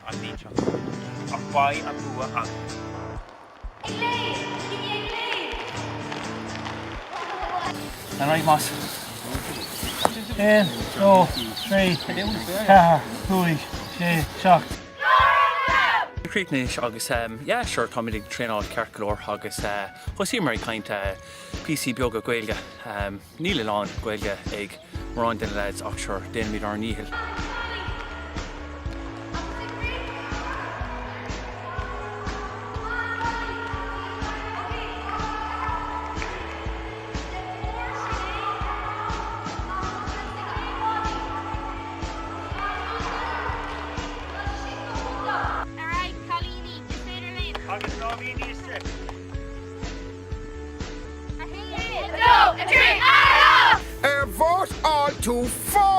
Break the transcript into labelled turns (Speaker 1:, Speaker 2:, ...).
Speaker 1: an Línseach, ach beidh an bua againn.
Speaker 2: Ag léim! Bígí ag léim!
Speaker 3: Ar aghaidh más. 1, 2, 3, 4, 5, 6, 7.
Speaker 4: Críochnaithe agus yeah sure táimid ag traenáil ceart go leor agus thosaíomar ag caint píosaí beaga Gaeilge. Níl a lán Gaeilge ag mórán de na lads ach sure déanaimid ár ndícheall.
Speaker 2: Ar aghaidh, cailíní, is féidir linn!
Speaker 1: Agus ná bígí istigh!
Speaker 2: 1, 2, 3, ar
Speaker 5: Ar vótáil tú fós?